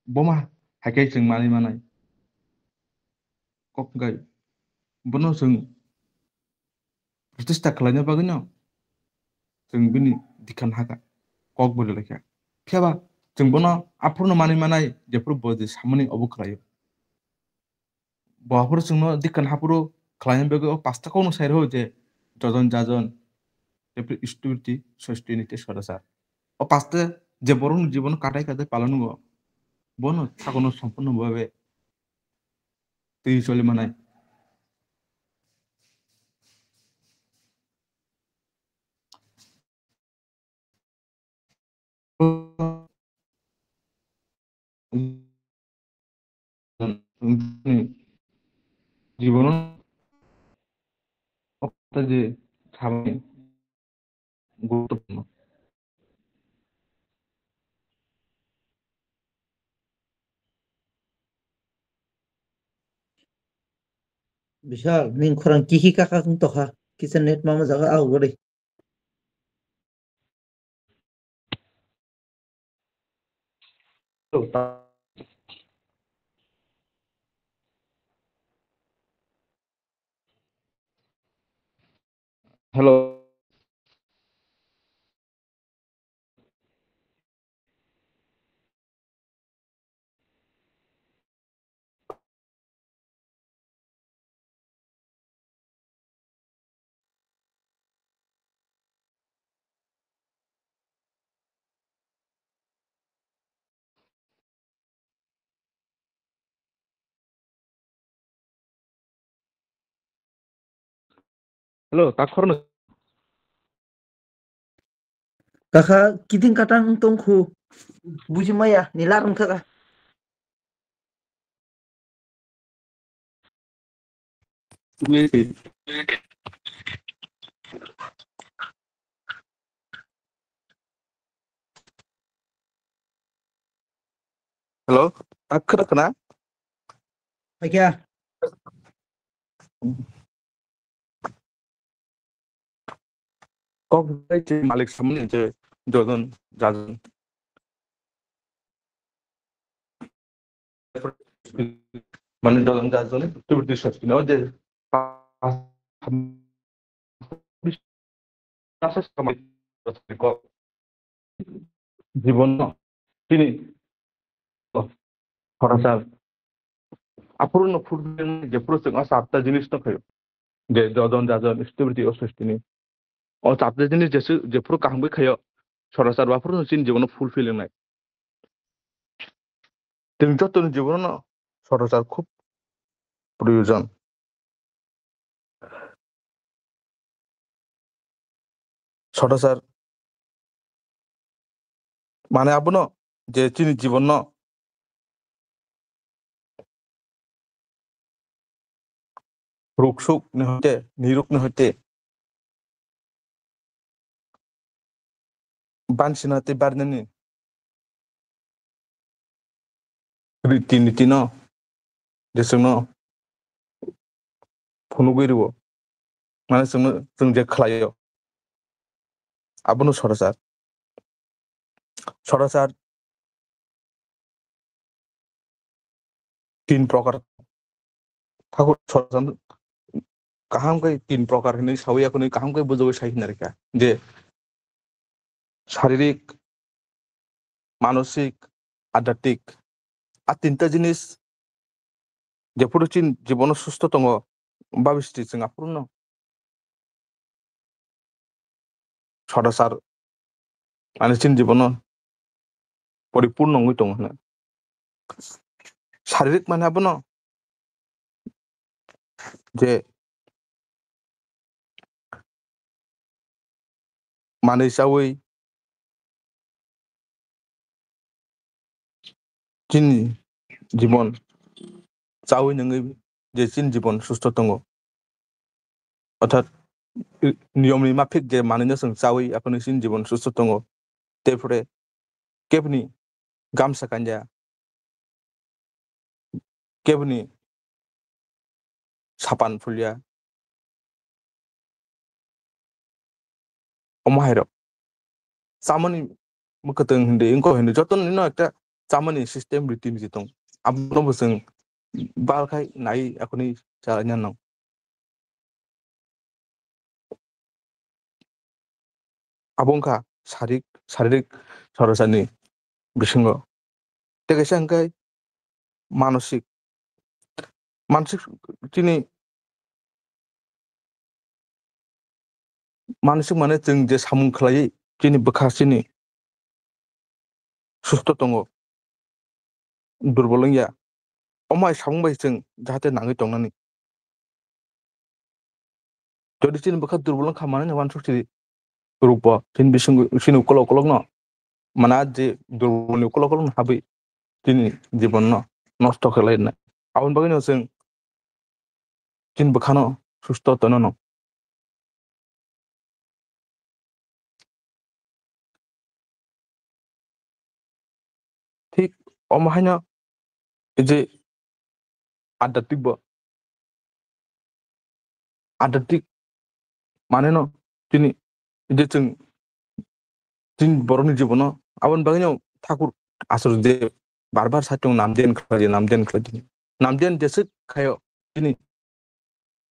boma hai khe chwng manwi manai. Kok wngkha bono chwng protesta khlaina bagwino chwng bini dikha nahakha, kok bo rwlaikha. Phiyaba chwng bono aphurno manwi manai, jephuru bo je samani obo khlaio. Bo aphuru chwngno dikha nahaphuru khlaina bagwi o pasta kokno sai rwo je jojon jajon, jephuru stupidity, sostini tei sorasar. O pasta je borokni jibono katai katai palongo, bono sakono sompurno bhabe twi choli manai. Jibono je sabani guruttopurno. Bishal, ning khorang kihi kaka wng tokha. Kisa net ma majak, ah, gori. Hello. Hello, takhorno. Kaka, kiting katang wng tongkhu. Buji maya, nila rung thaka. Hello, tak khna khna? Hakya? Kok bai je malik samani je jojon jajon. Mane jojon jajon, tu tu sasino je jibono chini khoroksa aphuru no phuru je phuru chwng o chapta jinis no khayo. Je jojon jajon stupidity o sostini. O chapta jinis jesu jephuru kaham khe khayo, sorasar baphuru no chini jibono fulfill wngnai. Chwng jotoni jibono sorasar khub proyojon. Sorasar mane abono je chini jibono ruksuk ni hoite, niruk ni hoite bansina tei barnani riti niti no je chwngno phunugwi rwo, mane chwngno, chwng je khlaio, abono sorasar. Sorasar tin prokar. Thakur sorasar kaham khe tin prokar hinwi sawi, akhuni kaham khe bujogwi sai hinarikha je saririk, manosik, adhyatmik. A tinta jinis jephuru chini jibono susto tongo, babisti chwng aphuru no sorasar, mane chini jibono poripurno wngwi tongo hwnwi. Saririk mane abono je manwi chawi chini jibon chawi nungwi je chini jibon susto tongo. Orthat, i-, niyomni maphik je manwino chwng chawi aphano chini jibon susto tongo. Tei phore keboni gamsa kanya, keboni sapan phulia. Omo hai rok. Chamani mwkhwtwng hindi, wngkok hindi, joto nino ekta chamani system riti niti tong. Abono bo chwng bal khai nai akhuni chalaina nang. Abo wngkha sarik-, saririk sorasani bisingo. Tei kaisa hwnkhe manosik, mansik chini mansik mane chwng je samung khlaiwi chini bwkha chini susto tongo, durbol wngya. Omo hai samung bai chwng jahate nangwi tongnani. Jodi chini bwkha durbol wngkha manwi uansuk chiri rukbo chini bising, chini ukolok ukolokno mana je durbolni ukolok ukolokno habwi chini jibanno nosto khlai rwnai. Aboni bagwino chwng chini bwkhano susto tonwi mano. Thik omo haino je adhyatmik bo, adhyatmik maneno chini je chwng chini borokni jibono aboni bagwino Thakur Asur je bar bar sa tongo, namdiyan khlai di, namdiyan khlai di. Namdiyan jeswk khaio chini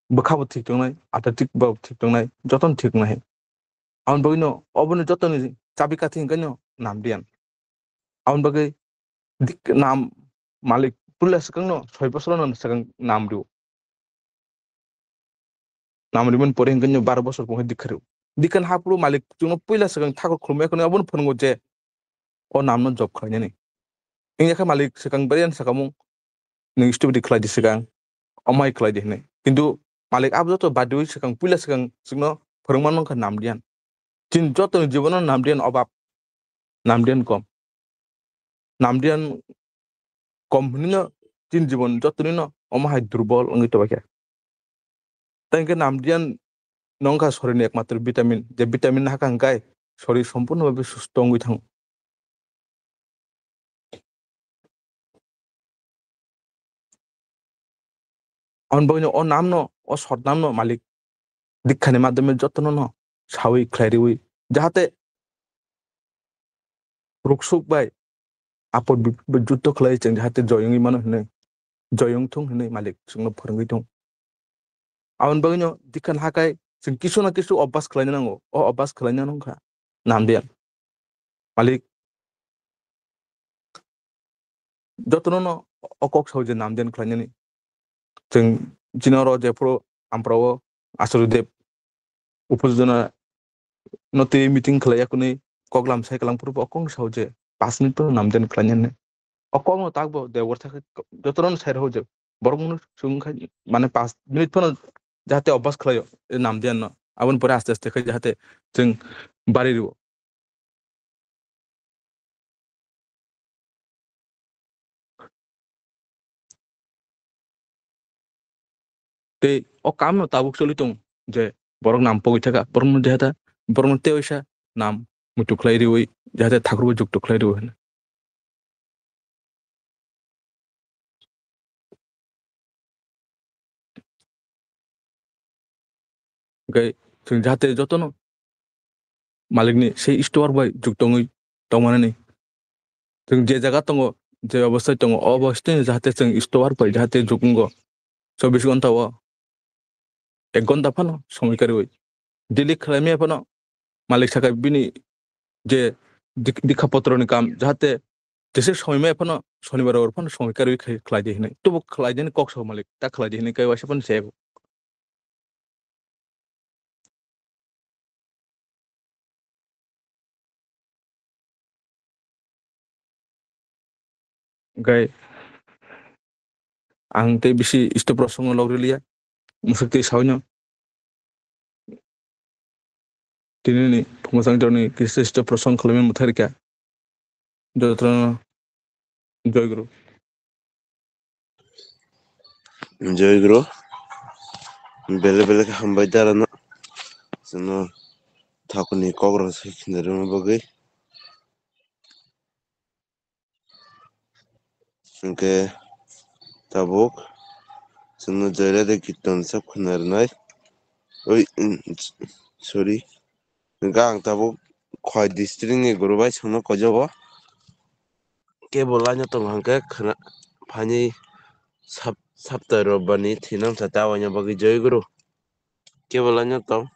bwkha bo thik tongnai, adhyatmik bo thik tongnai, jotono thik tongnai. Aboni bagwino obono jotoni chabi kathi hwnkhe no namdiyan. Aboni bagwi dik-, nam malik puila swkangno soi bosorno swkang nam rw. Nam rimani pore hwnkhe no baro bosor pungkha dikha rw. Dikha haphuru malik chwngno puila swkang thakur khulumya khwnwi abono phwrwngo je o namno job khlainani. Wngya khe malik swkang bariyan sakamung, "Nwng stupid khlai di swkang, amai khlai di," hinwi. Kintu malik abo joto badiwi swkang, puila swkang chwngno phwrwngmano wngkha namdiyan. Chini jotoni jibono namdiyan obab, namdiyan kom. Namdiyan kom hinino chini jibon jotonino omo hai durbol wngwi tongbaikha. Tei hwnkhe namdiyan no wngkha sorini ekmatro vitamin, je vitamin hakha hwnkhe sori sompurno bhabe susto wngwi thango. Aboni bagwino o namno, o sotnamno malik dikhani madhyome jotono no sawi khlai riwi, jahate ruksuk bai apod bipod bai juddo khlai chwng jahate joy wngwi mano hinwi, joy wngthung hinwi malik chwngno phwrwngwi thung. Aboni bagwino dikha hakai chwng kisu na kisu obas khlaina nango. O obas khlaina nangkha namdiyan. Malik jotono no o kok sao je namdiyan khlainani. Chwng chini oro jephuru ampra o Asuri Dev upojona no twi meeting khlaiya kwnwi koklam sai kwlangphuru bo o kok sao je paanch minute phano namdiyan khlainani. O kokno takbo de wortha khe jotono sai rw je borok munu chwng khai mane paanch minute phano jahate obas khlaio e namdiyan no. Aboni pore aste aste khai jahate chwng bari rwo. Tei o kam no tabuk choli tong je borok nam pogwi thaka, borok no jahata, borok no tei oisa nam muitu khlai riwi, jahate thakur bo jukto khlai riwi hwnwi. Hwnkhe chwng jahate jotono malikni sei store bai jukto wngwi tongmanani. Chwng je jaga tongo, je obostai tongo, o obostai jahate chwng store bai jahate jukungo chobbish ghonta o ek ghonta phano somoi kariwi delete khlaimaya phano malik sakha bini je dik-, dikha potroni kam jahate jese somoi maya phano sonibar oro phano somoi kariwi khai khlai di hinwi. Tubo khlai di hinwi kok sao malik, ta khlai di hinwi kai waisa phano se. Hwnkhe ang tei bisi stop rok songno log rwliya. Mwswk tei saui no. Tini ni phungo chang jorni kisa stop rok song khlaimani mwthai rikha. Jotono Joy Guru. Joy Guru. Belai belai khe hambai darano. Chwngno thakuni kok rok se khinarwma bagwi. Hwnkhe tabuk chwngno Joyra de Kirtan sab khwna rwnai. Oi, mm, sorry. Hwnkhe ang tabuk Khowai district ni guru bai songno koijago. Kebo laino tongo hwnkhe khwna phaini sap-, sapta robani thinang sa ta waina bagwi Joy Guru. Kebo laino tong.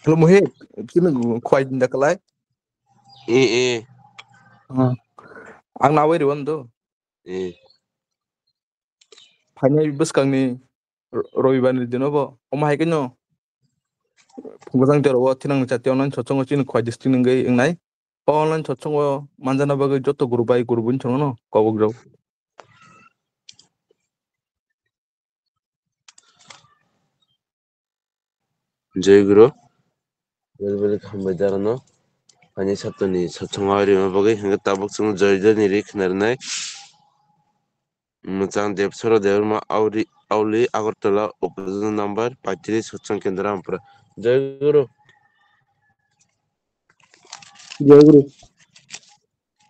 Hello, Mohit. Chini khwai dinda kalai? Eh, eh. Ah. Ang nawai riwan do. Eh. Phainai bwskangni ro-, robibarni dino bo. Omo hai khe no. Phungo jang tero o thinang chati online sochongo chini khwai district nungwi wngnai. O online sochongo manjana bagwi joto guru bai guru bun chongo no kobok rok. Joy Guru. Bel bel hambai darano. Ani saptani sochongo rima bagwi hingke tabuk chwng Joy Joy ni ri khna rwnai. Mwchang Debsoro Debbarma Auri, Auli Agartala, opposition number paitris, Sochong Kendra Ampura. Joy Guru. Joy Guru.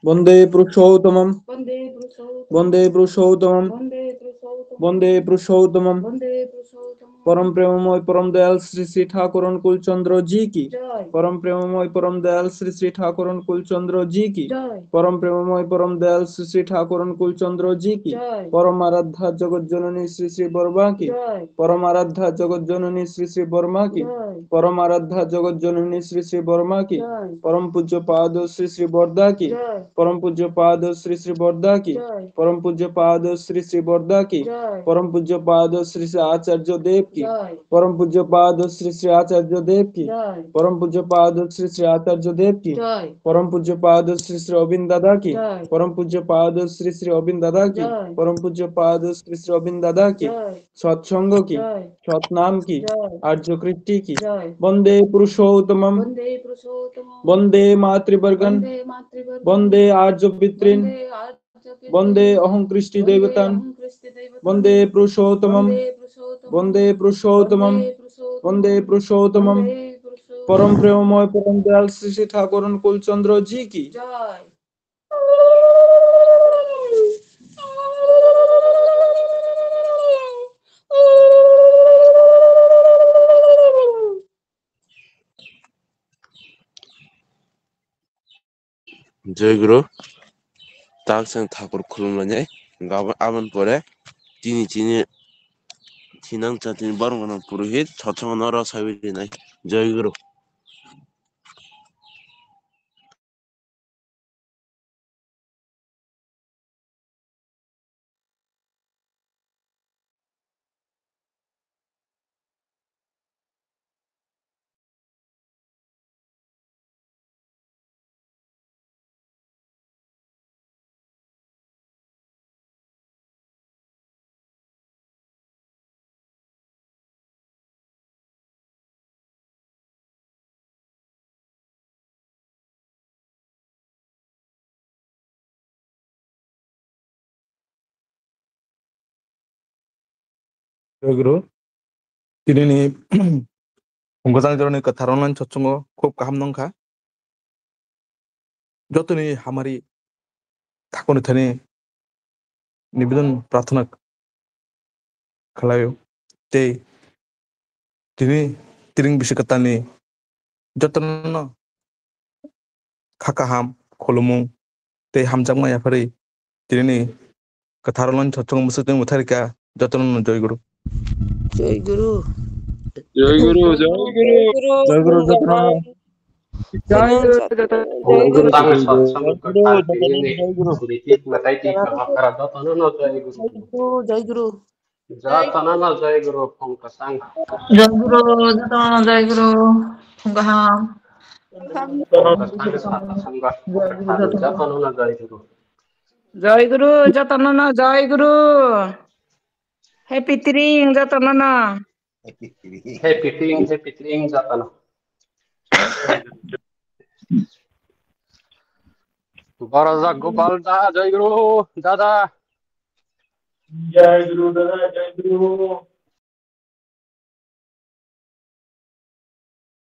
Bande Purushottamam. Bande Purushottamam. Bande Purushottamam. Bande Purushottamam. Bande Purushottamam. Bande Purushottamam. পরম প্রেমময়, পরম দয়াল শ্রী শ্রী ঠাকুর অনুকূল চন্দ্র জি কি। জয়। পরম প্রেমময়, পরম দয়াল শ্রী শ্রী ঠাকুর অনুকূল চন্দ্র জি কি। জয়। পরম প্রেমময়, পরম দয়াল শ্রী শ্রী ঠাকুর অনুকূল চন্দ্র জি কি। জয়। পরম আরাধ্যা জগৎ জননী শ্রী শ্রী বর্মা কি। জয়। পরম আরাধ্যা জগৎ জননী শ্রী শ্রী বর্মা কি। জয়। পরম আরাধ্যা জগৎ জননী শ্রী শ্রী বর্মা কি। জয়। পরম পূজ্য পাদ শ্রী শ্রী বর্দা কি। জয়। পরম পূজ্য পাদ শ্রী শ্রী বর্দা কি। জয়। পরম পূজ্য পাদ শ্রী শ্রী বর্দা কি। জয়। পরম পূজ্য পাদ শ্রী শ্রী আচার্য দেব কি। জয়। পরম পূজ্য পাদ শ্রী শ্রী আচার্য দেব কি। জয়। পরম পূজ্য পাদ শ্রী শ্রী আচার্য দেব কি। জয়। পরম পূজ্য পাদ শ্রী শ্রী অবিন দাদা কি। জয়। পরম পূজ্য পাদ শ্রী শ্রী অবিন দাদা কি। জয়। পরম পূজ্য পাদ শ্রী শ্রী অবিন দাদা কি। জয়। সৎসঙ্গ কি। জয়। সৎনাম কি। জয়। আর্য কীর্তি কি। জয়। বন্দে পুরুষোত্তমম। বন্দে পুরুষোত্তমম। বন্দে মাতৃবর্গন। বন্দে মাতৃবর্গন। বন্দে আর্য পিতৃন। বন্দে আর্য পিতৃন। বন্দে অহং কৃষ্টি বন্দে দেবতান। অহং কৃষ্টি দেবতান। বন্দে পুরুষোত্তমম। বন্দে পুরুষোত্তমম। বন্দে পুরুষোত্তমম। বন্দে পুরুষোত্তমম। বন্দে পুরুষোত্তমম। বন্দে পুরুষোত্তমম। পরম প্রেমময় পরম দয়াল শ্রী শ্রী ঠাকুর অনুকূল চন্দ্র জি কি। জয়। Joy Guru. Tak sang thakur khulumlainai. Gabon aboni pore tini chini thinang chatini borok gwnang purohit sochong no rw sawi rinai. Joy Guru. Joy Guru, tini ni phungo jang jorani kwthar online sochongo khub kaham nongkha. Jotoni hamari thakurni thani nibedan prarthana khlaio. Tei tini tiring bisi kwtalni jotono kha kaham, khulumung tei hamjakma yapharwi tinini kwthar online sochong mwswk tei mwthari kha jotono Joy Guru. Joy Guru. Joy Guru, Joy Guru. Joy Guru jotono. Joy Guru, jotono. Joy Guru. Joy Guru. Jotono no joy guru phung kwchang. Joy guru, jotono joy guru. Phung kaham. Phung kwchang sata songba. Jotono no joy guru. Joy guru, jotono no joy guru. Happy Tring jotono no. Happy Tring, happy Tring jotono. Borojak Gopal da, joy guru dada. Jai Guru Dada, Jai Guru.